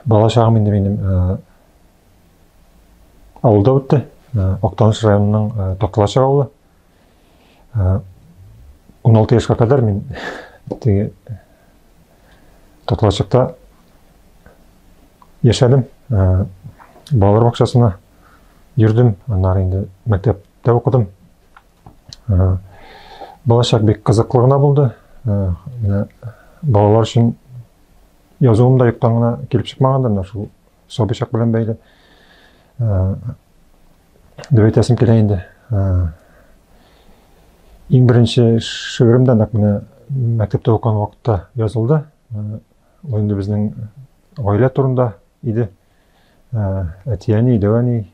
Бала чагым инде минем авылда үтте. Актаныш районының Такталачык авылы. 16 яшькә кадәр мин теге Такталачыкта яшәдем. Балалар бакчасына йөрдем, аннары инде мәктәптә укыдым. Балачак бик кызыклы гына булды. Менә балалар өчен язуым да юктан гына килеп чыкмагандыр, менә шул сабый чак белән бәйле. Дип әйтәсем килә инде. Иң беренче шигырем дә нәкъ менә мәктәптә укыган вакытта язылды. Ул инде безнең гаилә турында иде. Әти-әни, дәү-әни,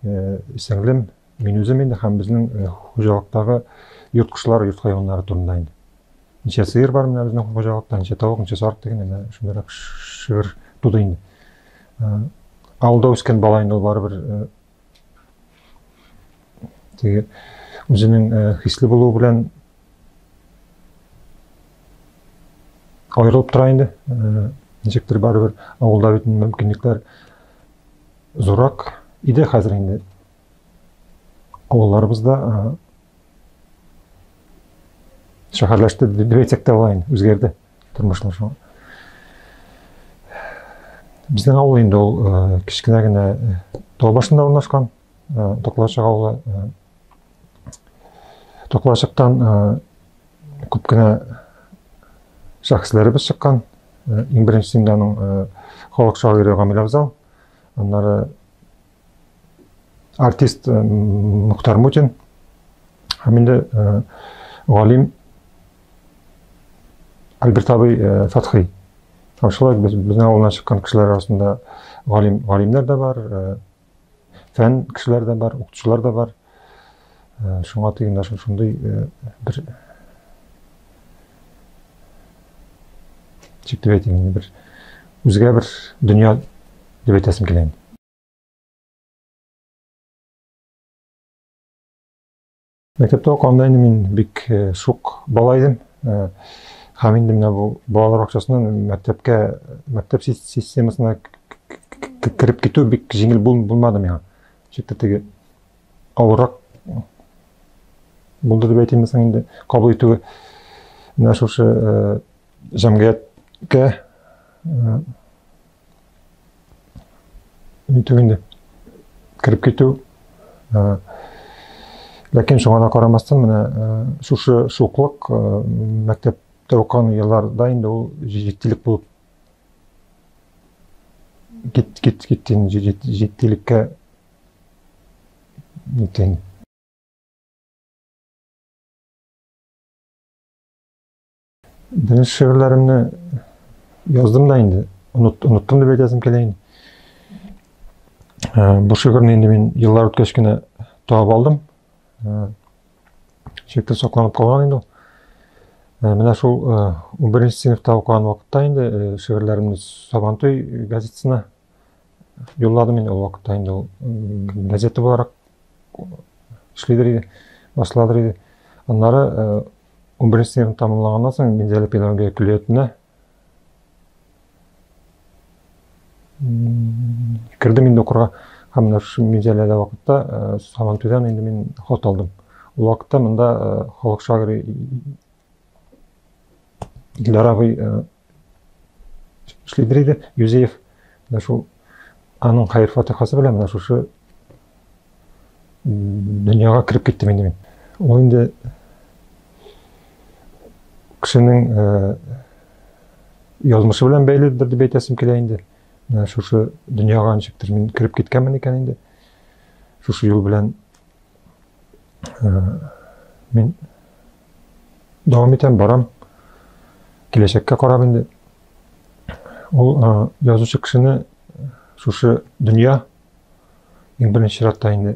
сеңлем, мин үзем инде һәм безнең хуҗалыктагы йорт кошлары, йорт хайваннары турында инде. Ничә сыер бар менә безнең хуҗалыкта, ничә тавык, ничә сарык дигән менә шундыйрак шигырь туды инде. Авылда үскән бала инде ул барыбер теге үзенең хисле булуы белән аерылып тора инде. Ничектер барыбер авылда бит мөмкинлекләр зуррак иде, хәзер инде авылларыбызда шәһәрләште дип әйтсәк тә була инде, үзгәрде тормышлар шуңа. Безнең авыл инде ул кечкенә генә тау башында урнашкан, Токлачык авылы. Токлачыктан күп кенә шәхесләребез чыккан. Иң беренчесе инде аның халык шагыйре Гамил Афзал, аннары артист Мөхтәр Мутин һәм инде галим Альберт абый Фатхи. Һәм шулай ук безнең авылдан чыккан кешеләр арасында галим, галимнәр дә бар, фән кешеләре дә бар, укытучылар да бар. Шуңа дигәндә шундый бер ничек дип әйтим, бер үзгә бер дөнья дип әйтәсем килә инде. Мәктәптә укыганда инде мин бик шук бала идем. Һәм инде менә бу балалар бакчасыннан мәктәпкә, мәктәп системасына кереп китү бик җиңел булмады миңа. Ничектер теге авыррак булды дип әйтимме соң инде, кабул итүе. Менә шушы җәмгыятькә нитү инде, кереп китү. Ләкин шуңа да карамастан, менә шушы шуклык мәктәптә укыган елларда инде ул җитдилек булып кит, кит, китте инде, җитдилеккә нитте инде. Беренче шигырьләремне яздым да инде, оныттым дип әйтәсем килә инде. Бу шигырьне инде мин еллар үткәч кенә табып алдым. Чиктә сакланып калган инде ул. Менә шул 11 сыйныфта укыган вакытта инде шигырьләремне Сабантуй газетасына юлладым инде. Ул вакытта инде ул газета буларак эшлидер иде, басыладыр иде. Аннары 11 сыйныфны тәмамлаганнан соң Минзәлә педагогия көллиятенә кердем инде укырга. Һәм менә шушы Минзәләдә вакытта Сабантуйдан инде мин хат алдым. Ул вакытта монда халык шагыйре Диләр абый эшлидер иде, Юзеев. Менә шул аның хәер-фатихасы белән менә шушы дөньяга кереп киттем инде мин. Ул инде кешенең язмышы белән бәйледер дип әйтәсем килә инде. Менә шушы дөньяга ничектер мин кереп киткәнмен икән инде. Шушы юл белән мин дәвам итәм, барам. Киләчәккә карап инде. Ул язучы кешене шушы дөнья иң беренче чиратта инде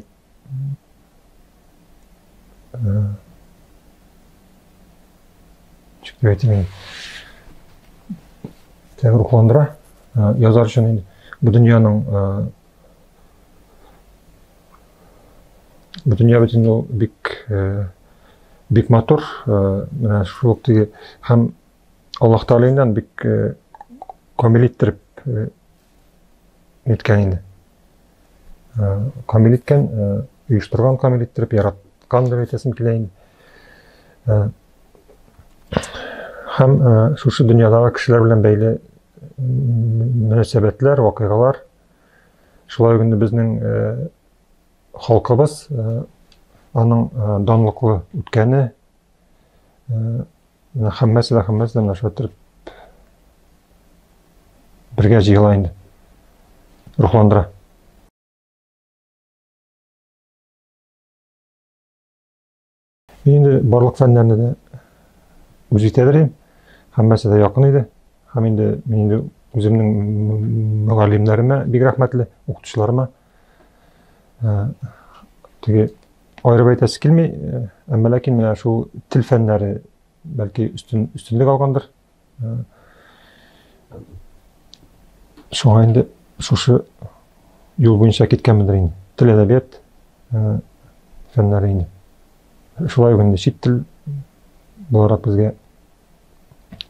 ничек дип әйтим инде, рухландыра язар өчен инде. Бу дөньяның бу дөнья бит инде ул бик бик матур, менә шул ук теге һәм Аллаһ Тәгаләдән бик камил иттереп ниткән инде. Камил иткән, оештырган камил иттереп, яраткан дип әйтәсем килә инде. Һәм шушы дөньядагы кешеләр белән бәйле мөнәсәбәтләр, вакыйгалар, шулай ук инде безнең халкыбыз, аның данлыклы үткәне, менә һәммәсе дә һәммәсе дә менә шулай иттереп бергә җыела инде. Рухландыра. Мин инде барлык фәннәрне дә үз итә беләм. Һәммәсе дә якын иде. Һәм инде мин инде үземнең мөгаллимнәремә бик рәхмәтле, укытучыларыма. Теге аерып әйтәсе килми, әмма ләкин менә шул тел фәннәре бәлки өстен өстенлек алгандыр. Шуңа инде шушы юл буенча киткәнмендер инде. Тел әдәбият фәннәре инде. Шулай ук инде чит тел буларак безгә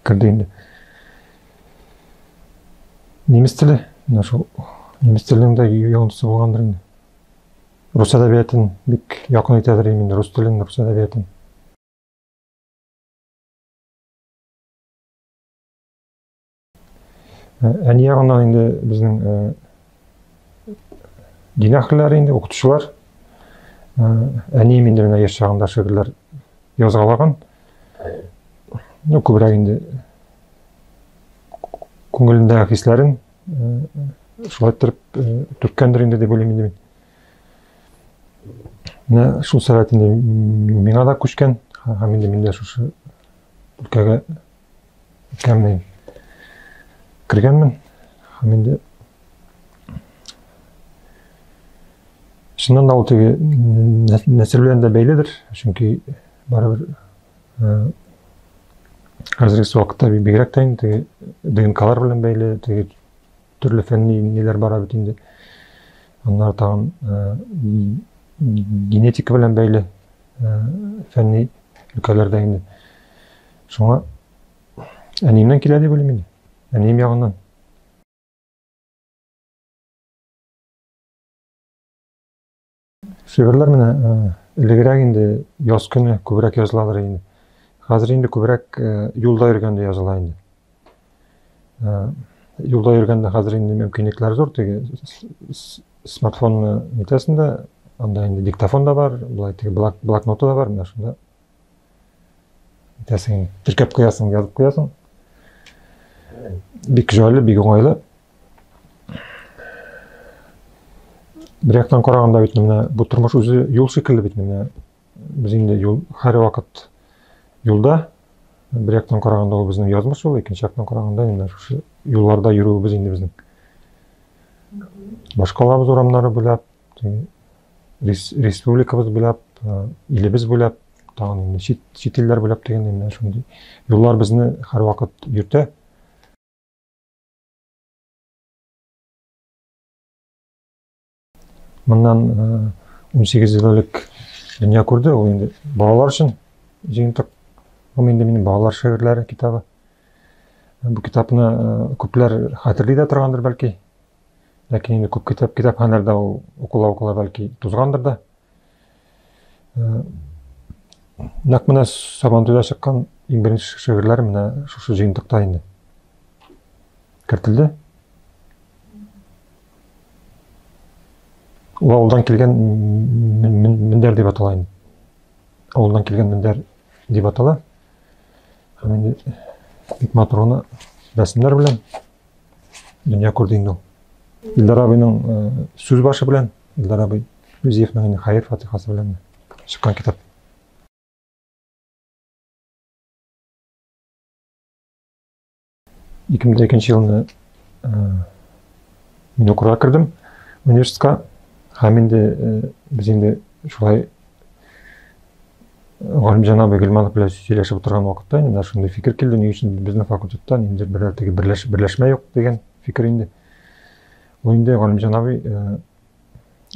керде инде. Немец теле, менә шул немец теленең дә йогынтысы булгандыр инде. Рус әдәбиятын бик якын итәдер инде, рус телен, рус әдәбиятын. Әни ягыннан инде безнең дин әһелләре инде, укытучылар. Әнием инде менә яшь чагында шигырьләр язгалаган. Ну, күбрәк инде күңелендәге хисләрен шулай иттереп төрткәндер инде дип уйлыйм инде мин. Менә шул сәләт инде миңа да күчкән һәм инде мин дә шушы өлкәгә кәмнәй кергәнмен. Һәм инде чыннан да ул теге нәсел белән дә бәйледер, чөнки барыбер хәзерге вакытта бигрәк тә инде теге ДНКлар белән бәйле, теге төрле фәнни ниләр бара бит инде. Аннары тагын генетика белән бәйле фәнни өлкәләрдә инде. Шуңа әниемнән килә дип уйлыйм инде. Әнием ягыннан. Шигырьләр менә элегрәк инде яз көне күбрәк языладыр инде. Хәзер инде күбрәк юлда йөргәндә языла инде. Юлда йөргәндә хәзер инде мөмкинлекләр зур, теге смартфонны нитәсең дә, анда инде диктофон да бар, болай теге блокноты да бар, менә шунда нитәсең, теркәп куясың, язып куясың. Бик җайлы, бик уңайлы. Бер яктан караганда бит менә бу тормыш үзе юл шикелле бит менә. Без инде юл һәрвакыт юлда. Бер яктан караганда ул безнең язмыш ул, икенче яктан караганда инде шушы юлларда йөрүебез инде безнең. Башкалабыз урамнары буйлап, республикабыз буйлап, илебез буйлап, тагын инде чит, чит илләр буйлап дигәндәй менә шундый юллар безне һәрвакыт йөртә. Моннан 18 ел элек дөнья күрде, ул инде балалар өчен җыентык. Ул инде минем балалар шигырьләре китабы. Бу китапны күпләр хәтерли дә торгандыр бәлки. Ләкин инде күп китап китапханәләрдә ул укыла-укыла бәлки тузгандыр да. Нәкъ менә Сабантуйда чыккан иң беренче шигырьләр менә шушы җыентыкта инде кертелде. Ул авылдан килгән мендәр дип атала инде. Авылдан килгән мендәр дип атала. Һәм инде бик матур гына рәсемнәр белән дөнья күрде инде ул. Илдар абыйның сүз башы белән, Илдар абый Юзиевның инде хәер фатихасы белән чыккан китап. 2002 елны мин укырга кердем университетка. Һәм инде без инде шулай Галимҗан абый Гыйльманов белән сөйләшеп утырган вакытта инде менә шундый фикер килде, ни өчен безнең факультетта инде берәр теге берләш, берләшмә юк дигән фикер инде. Ул инде Галимҗан абый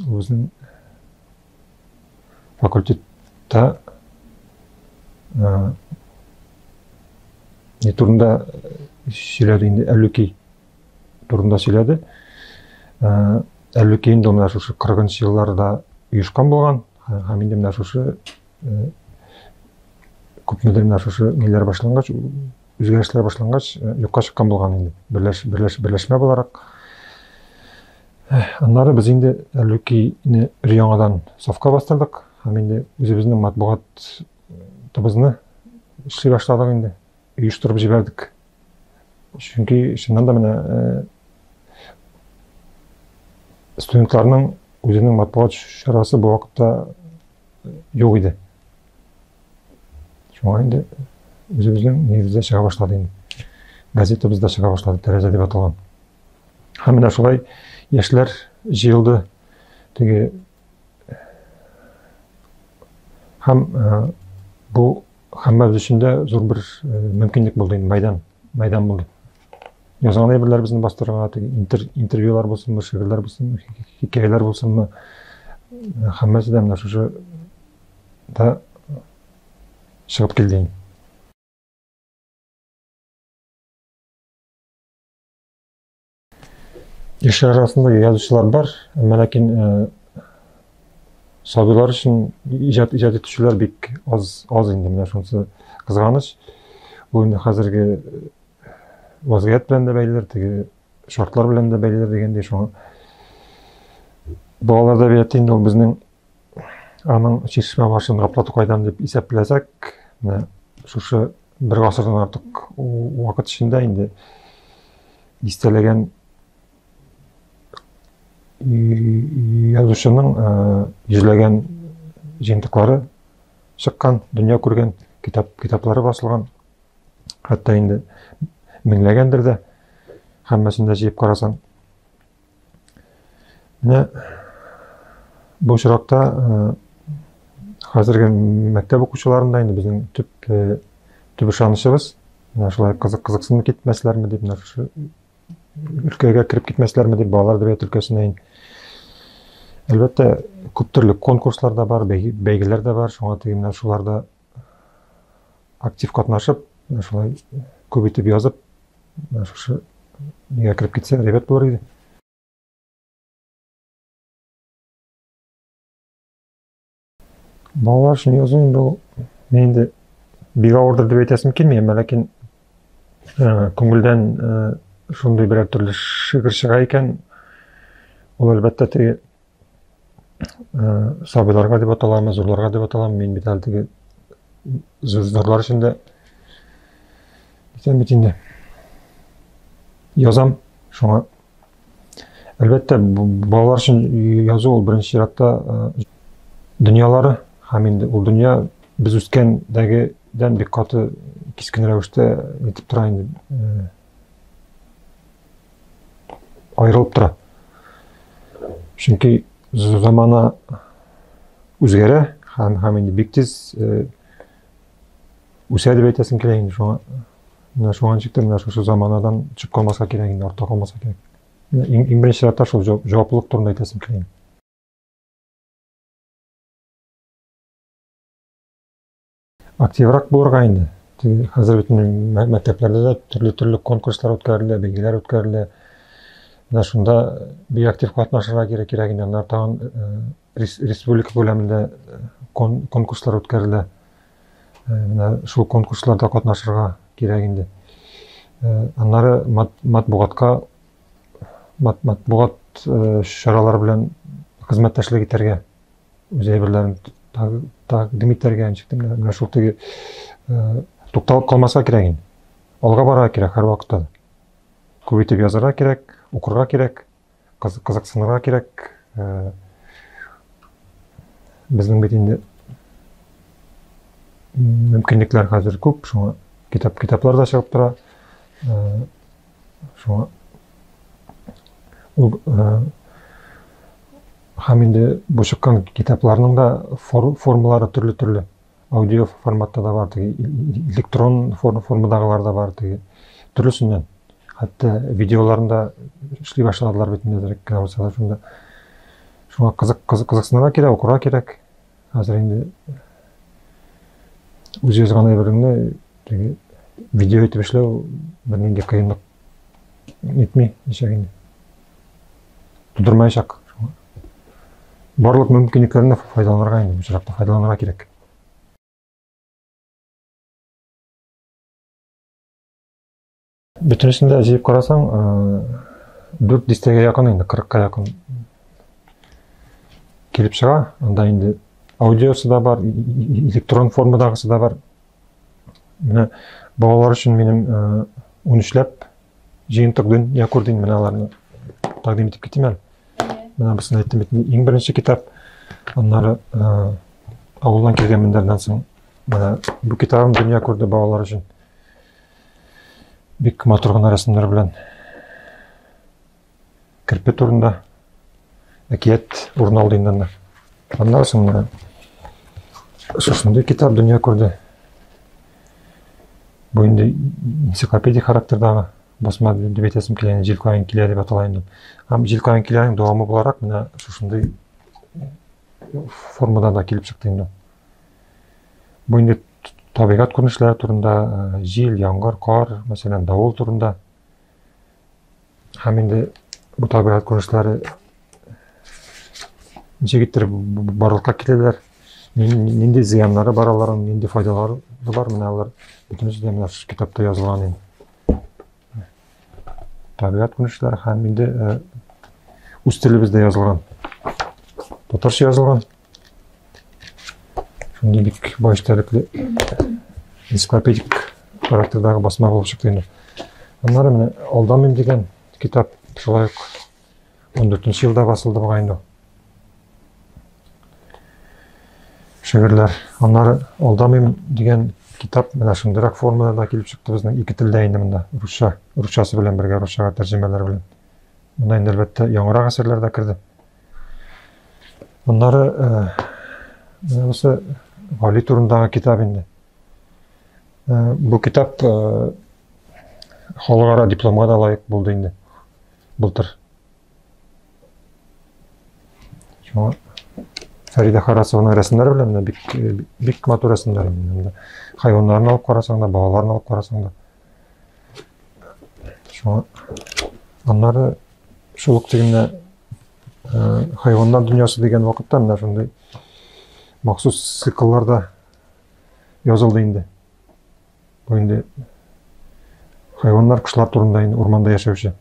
ул безнең факультетта не турында сөйләде инде, Әллүки турында сөйләде. Әллүки инде менә шушы 40 елларда оешкан булган һәм инде менә шушы күпмедер менә шушы ниләр башлангач, үзгәрешләр башлангач, юкка чыккан булган инде. Берләш, берләш, берләшмә буларак. Аннары без инде Әллүкине өр-яңадан сафка бастырдык һәм инде үзебезнең матбугатыбызны эшли башладык инде, оештырып җибәрдек. Чөнки чыннан да менә студентларның үзенең матбугат чарасы бу вакытта юк иде. Шуңа инде үзебезнең нигездә чыга башлады инде. Газетабыз да чыга башлады, Тәрәзә дип аталган. Һәм менә шулай яшьләр җыелды. Теге һәм бу һәммәбез өчен дә зур бер мөмкинлек булды инде, мәйдан, мәйдан булды. Язган әйберләребезне бастырырга, теге интервьюлар булсынмы, шигырьләр булсынмы, хикәяләр булсынмы, һәммәсе дә менә шушы да чыгып килде инде. Яшьләр арасында язучылар бар, әмма ләкин сабыйлар өчен иҗат иҗат итүчеләр бик аз аз инде, менә шунысы кызганыч. Ул инде хәзерге вазгыять белән дә бәйледер, теге шартлар белән дә бәйледер дигәндәй, шуңа балалар әдәбияты инде ул безнең аның чишмә башын Габдулла Тукайдан дип исәпләсәк, менә шушы бер гасырдан артык вакыт эчендә инде дистәләгән язучының йөзләгән җыентыклары чыккан, дөнья күргән, китап, китаплары басылган. Хәтта инде меңләгәндер дә, һәммәсен дә җыеп карасаң. Менә бу очракта хәзерге мәктәп укучыларында инде безнең төп төп ышанычыбыз, менә шулай кызык кызыксынып китмәсләрме дип, менә шушы өлкәгә кереп китмәсләрме дип, балалар әдәбияты өлкәсенә инде. Әлбәттә, күп төрле конкурслар да бар, бәйгеләр дә бар, шуңа теге менә шуларда актив катнашып, менә шулай күп итеп язып, менә шушы нигә кереп китсә, әйбәт булыр иде. Балалар өчен язу инде ул, мин инде бик авырдыр дип әйтәсем килми, әмма ләкин күңелдән шундый берәр төрле шигырь чыга икән, ул әлбәттә теге сабыйларга дип аталамы, зурларга дип аталамы, мин бит әле теге зурлар өчен дә әйтәм бит инде. Язам, шуңа әлбәттә балалар өчен язу ул беренче чиратта дөньялары һәм инде ул дөнья без үскәндәгедән бик каты кискен рәвештә нитеп тора инде, аерылып тора. Чөнки замана үзгәрә һәм инде бик тиз үсә дип әйтәсем килә инде, шуңа менә шуңа ничектер менә шушы заманадан төшеп калмаска кирәк инде, артта калмаска кирәк. Иң беренче чиратта шул җаваплылык турында әйтәсем килә инде. Активрак булырга инде. Хәзер бит мәктәпләрдә дә төрле-төрле конкурслар үткәрелә, бәйгеләр үткәрелә. Менә шунда бик актив катнашырга кирәк, кирәк инде. Аннары тагын республика күләмендә конкурслар үткәрелә. Менә шул конкурсларда катнашырга кирәк инде. Аннары матбугатка матбугат чаралары белән хезмәттәшлек итәргә, үз әйберләрен тәкъдим итәргә, ничек тә менә шул теге тукталып калмаска кирәк инде. Алга барырга кирәк һәрвакытта да. Күп итеп язарга кирәк, укырга кирәк, кызыксынырга кирәк. Безнең бит инде мөмкинлекләр хәзер күп, шуңа китаплар да чыгып тора. Шуңа ул һәм инде бу чыккан китапларның да формалары төрле-төрле. Аудио форматта да бар, теге электрон формадагылар да бар, теге төрлесеннән. Хәтта видеоларын да эшли башладылар бит инде әзрәк кенә булса да шунда. Шуңа кызыксынырга кирәк, укырга кирәк. Хәзер инде үз язган әйбереңне теге видео итеп эшләү бернинди кыенлык итми, ничек инде. тудырмаячак. Барлык мөмкинлекләрне файдаланырга инде бу очракта файдаланырга кирәк. Бөтенесен дә җыеп карасаң, 4 дистәгә якын инде, 40-ка якын килеп чыга. Анда инде аудиосы да бар, электрон формадагысы да бар. Менә балалар өчен минем 13ләп җыентык дөнья күрдем, менә аларны тәкъдим итеп китим әле. Менә бусын әйттем бит, иң беренче китап. Аннары авылдан килгән мендәрдән соң менә бу китабым дөнья күрде балалар өчен. Бик матур гына рәсемнәр белән. Керпе турында әкият урын алды инде анда. Аннан соң менә шушындый китап дөнья күрде. Бу инде энциклопедия характердагы басма дип әйтәсем килә, җил каян килә дип атала инде. Һәм җил каян киләнең дәвамы буларак менә шушындый формада да килеп чыкты инде. Бу инде табигать күренешләре турында, э, җил, яңгыр, кар, мәсәлән, давыл турында. Һәм инде бу табигать күренешләре ничек иттереп барлыкка киләләр, нинди зыяннары бар аларның, нинди файдалары бар, менә алар бөтенесе дә менә шушы китапта язылган инде. Табигать күренешләре һәм инде э, үз телебездә язылган. Татарча язылган. Шундый бик бай эчтәлекле энциклопедик характердагы басма булып чыкты инде. Аннары менә Алдамыйм дигән китап шулай ук 14 елда басылды бугай инде. Шигырьләр. Аннары Алдамыйм дигән китап менә шундыйрак формада да килеп чыкты безнең ике телдә инде монда. Русча, русчасы белән бергә, русчага тәрҗемәләр белән. Монда инде әлбәттә яңарак әсәрләр дә керде. Аннары э, менә бусы Гали турындагы китап инде. Э, бу китап э, халыкара дипломга да лаек булды инде былтыр. Шуңа Фәридә Харасованың рәсемнәре белән менә бик бик матур рәсемнәр инде. Хайваннарны алып карасаң да, балаларны алып карасаң да. Шуңа аннары шул ук тегенә э, хайваннар дөньясы дигән вакытта менә шундый махсус циклларда язылды инде. Бу инде хайваннар, кошлар турында инде урманда яшәүче.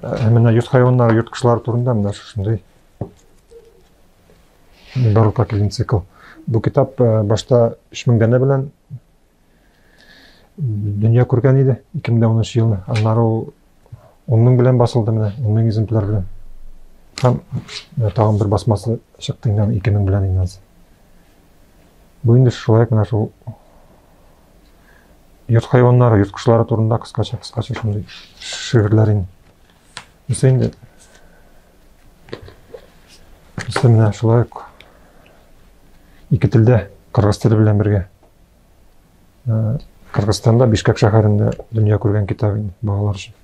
Ә менә йорт хайваннары, йорт кошлары турында менә шушындый барлыкка килгән цикл. Бу китап э, башта 3000 данә белән дөнья күргән иде 2010 елны. Аннары ул 10 мең белән басылды менә, 10 мең экземпляр белән. Һәм тагын бер басмасы чыкты инде 2000 белән инде. Бу инде шулай менә шул йорт хайваннары, йорт кошлары турында кыскача кыскача шундый шигырьләр инде. Бусы инде Бусы менә шулай ук ике телдә, кыргыз теле белән бергә. Э, Кыргызстанда Бишкек шәһәрендә дөнья күргән китап инде балалар өчен.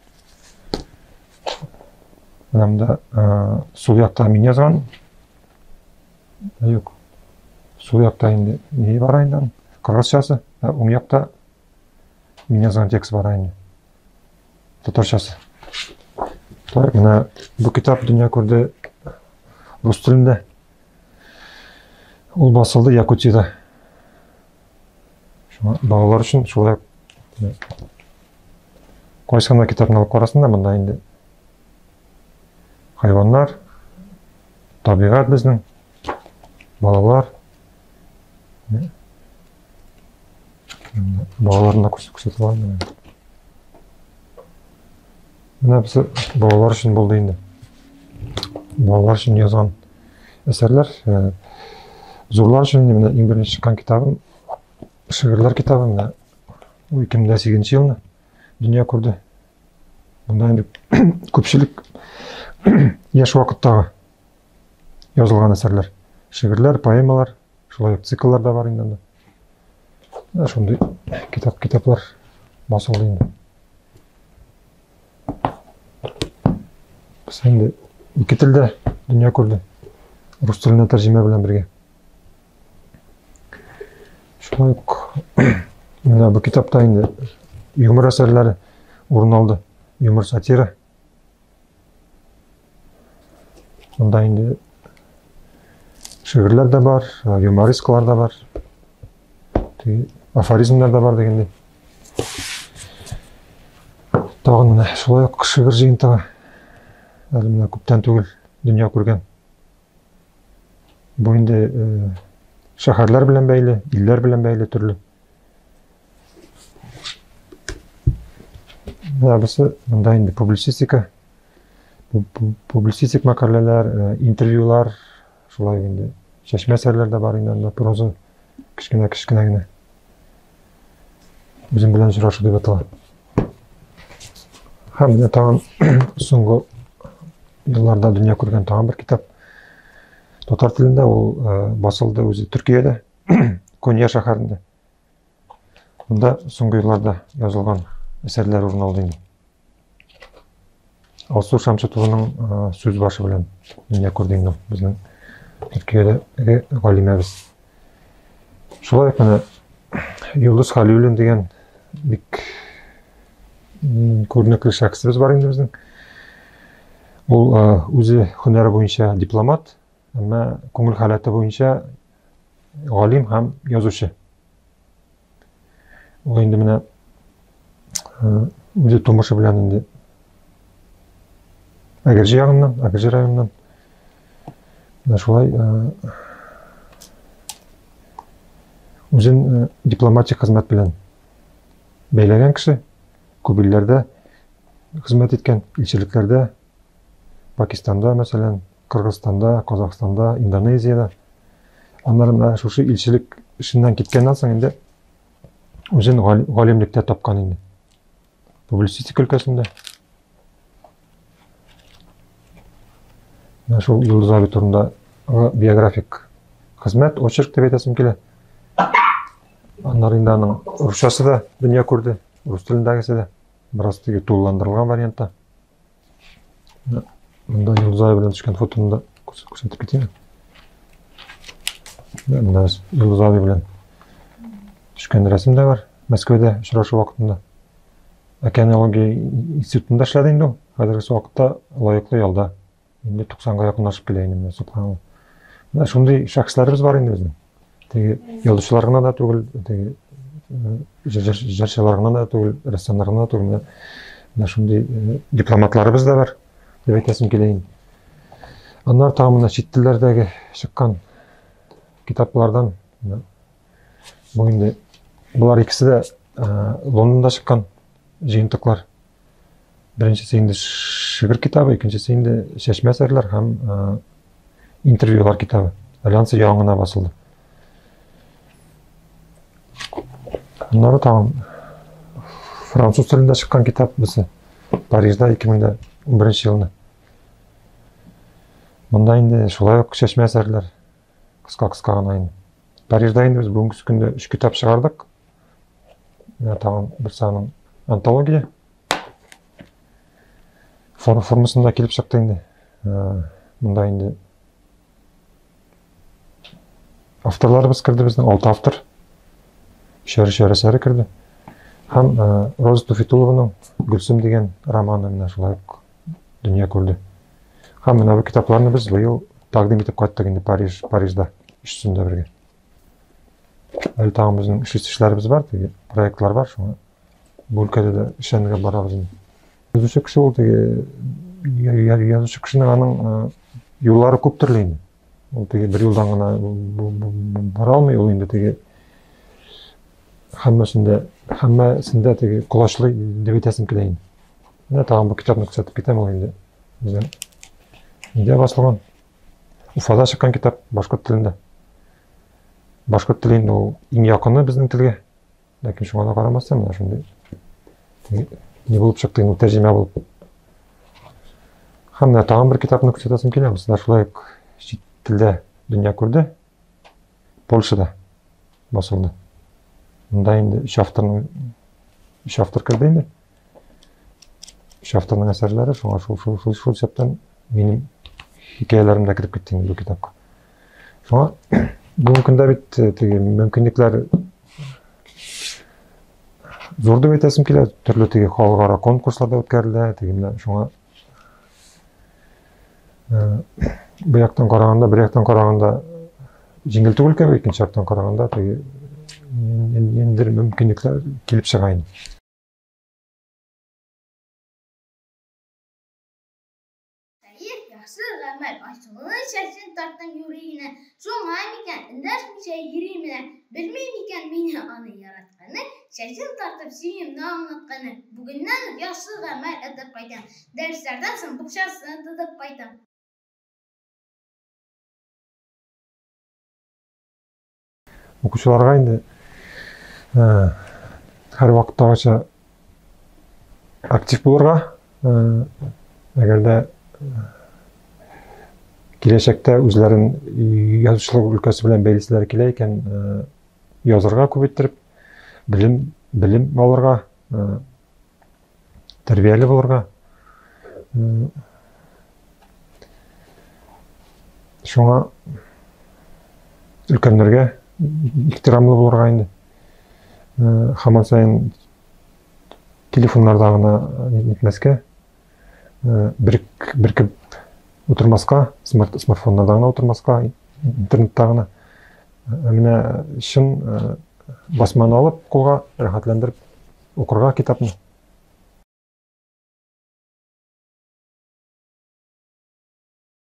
Менә монда э, сул якта мин язган. Э, юк. Сул якта инде ни бар инде? Кыргызчасы, ә уң якта мин язган текст бар инде. Татарчасы. Так, менә бу китап дөнья күрде рус телендә. Ул басылды Якутиядә. Шуңа балалар өчен шулай кайсы гына китапны алып карасын да, монда инде хайваннар, табигать безнең, балалар. Балаларына күрсәтеп алам. Менә без балалар өчен булды инде. Балалар өчен язган әсәрләр. Э, зурлар өчен инде менә иң беренче чыккан китабым шигырьләр китабы менә ул 2008 елны дөнья күрде. Монда инде күпчелек яшь вакыттагы язылган әсәрләр. Шигырьләр, поэмалар, шулай ук цикллар да бар инде анда. Менә шундый китап китаплар басылды инде. Без инде ике телдә дөнья күрде. Рус теленә тәрҗемә белән бергә. Шулай ук менә бу китапта инде юмор әсәрләре урын алды. Юмор сатира. Монда инде шигырьләр дә бар, юморискалар да бар, афоризмнар да бар дигәндәй. Тагын менә шулай ук шигырь җыентыгы. Әле менә күптән түгел дөнья күргән. Бу инде шәһәрләр белән бәйле, илләр белән бәйле төрле. Менә бусы монда инде публицистика, публицистик мәкаләләр, интервьюлар, шулай инде чәчмә әсәрләр дә бар инде анда, проза кечкенә-кечкенә генә. Үзем белән очрашу дип атала. Һәм менә тагын соңгы елларда дөнья күргән тагын бер китап. Татар телендә ул басылды үзе Төркиядә, Конья шәһәрендә. Монда соңгы елларда язылган әсәрләр урын алды инде. Алсу Шәмсетованың сүз башы белән дөнья күрде инде безнең Төркиядәге галимәбез. Шулай ук менә Йолдыз Халиуллин дигән бик күренекле шәхесебез бар инде безнең. Ул үзе һөнәре буенча дипломат, әмма күңел халәте буенча галим һәм язучы. Ул инде менә үзе тумышы белән инде Әгерҗе ягыннан, Әгерҗе районыннан. Менә шулай үзен дипломатик хезмәт белән бәйләгән кеше, күп илләрдә хезмәт иткән, илчелекләрдә, Пакистанда, мәсәлән, Кыргызстанда, Казахстанда, Индонезиядә. Аннары менә шушы илчелек эшеннән киткәннән соң инде үзен галимлектә тапкан инде. Публицистика өлкәсендә. Менә шул Йолдыз абый турында биографик хезмәт, очерк дип әйтәсем килә. Аннары инде аның русчасы да дөнья күрде, рус телендәгесе дә. Бераз теге тулыландырылган вариантта. Монда Йолдыз абый белән төшкән фотоны да күрсәтеп китим. Монда Йолдыз абый белән төшкән рәсем дә бар. Мәскәүдә очрашу вакытында. Океанология институтында эшләде инде ул. Хәзерге вакытта лаеклы ялда. Инде 90-га якынлашып килә инде менә субханалла. Менә шундый шәхесләребез бар инде безнең. Теге язучылар гына да түгел, теге җырчылар гына да түгел, рәссамнар гына да түгел, менә шундый дипломатларыбыз да бар дип әйтәсем килә инде. Аннары тагын менә чит телләрдәге чыккан китаплардан бу инде болар икесе дә Лондонда чыккан җыентыклар. Беренчесе инде шигырь китабы, икенчесе инде чәчмә әсәрләр һәм интервьюлар китабы. Әле ансы яңа гына басылды. Аннары тагын француз телендә чыккан китап бусы. Парижда 2011 елны. Монда инде шулай ук чәчмә әсәрләр. Кыска-кыска гына инде. Парижда инде без бүгенге көндә 3 китап чыгардык. Менә тагын берсе аның антология формасында килеп чыкты инде. Монда инде авторларыбыз керде безнең, 6 автор. Өчәр-өчәр әсәре керде. Һәм Роза Туфитулованың Гөлсем дигән романы менә шулай ук дөнья күрде. Һәм менә бу китапларны без быел тәкъдим итеп кайттык инде Парижда, өчесен дә бергә. Әле тагын безнең эшлисе эшләребез бар, теге проектлар бар, шуңа бу өлкәдә дә эшләнергә барабыз инде. Язучы кеше ул теге язучы кешенең аның юллары күп төрле инде. Ул теге бер юлдан гына бара алмый, ул инде теге һәммәсендә теге колачлы дип әйтәсем килә инде. Менә тагын бу китапны күрсәтеп китәм, ул инде безнең нидә басылган? Уфада чыккан китап башкорт телендә. Башкорт теле инде ул иң якыны безнең телгә. Ләкин шуңа да карамастан, менә шундый не булып чыкты инде, тәрҗемә булып. Һәм менә тагын бер китапны күрсәтәсем килә. Бусы да шулай ук чит телдә дөнья күрде. Польшада басылды. Монда инде өч автор керде инде. Өч авторның әсәрләре, шуңа шул исәптән минем хикәяләрем дә кереп китте инде бу китапка. Шуңа бүгенге көндә бит теге мөмкинлекләр зур дип әйтәсем килә, төрле теге халыкара конкурслар да үткәрелә, теге менә шуңа Бу яктан караганда, бер яктан караганда җиңел түгел кебек, икенче яктан караганда теге ниндидер мөмкинлекләр килеп чыга инде. Хәер, яхшы гамәл, Айсылуның чәчен тарттым юри генә. Шуңа микән, эндәшмичә йөри менә. Белми микән мине аны яратканы, чәчен тартып сөюемне аңлатканы. Бүгеннән үк яхшы гамәл ытып кайтам. Дәресләрдән соң букчасын тотып кайтам. Укучыларга инде һәрвакыттагыча актив булырга, әгәр дә киләчәктә үзләрен язучылык өлкәсе белән бәйлиселәре килә икән, язырга күп иттереп, белем белем алырга, тәрбияле булырга. Шуңа өлкәннәргә ихтирамлы булырга инде. Һаман саен телефоннарда гына нитмәскә, беркеп утырмаска, смартфоннарда гына утырмаска, интернетта гына. Ә менә чын басманы алып, кулга рәхәтләндереп укырга китапны.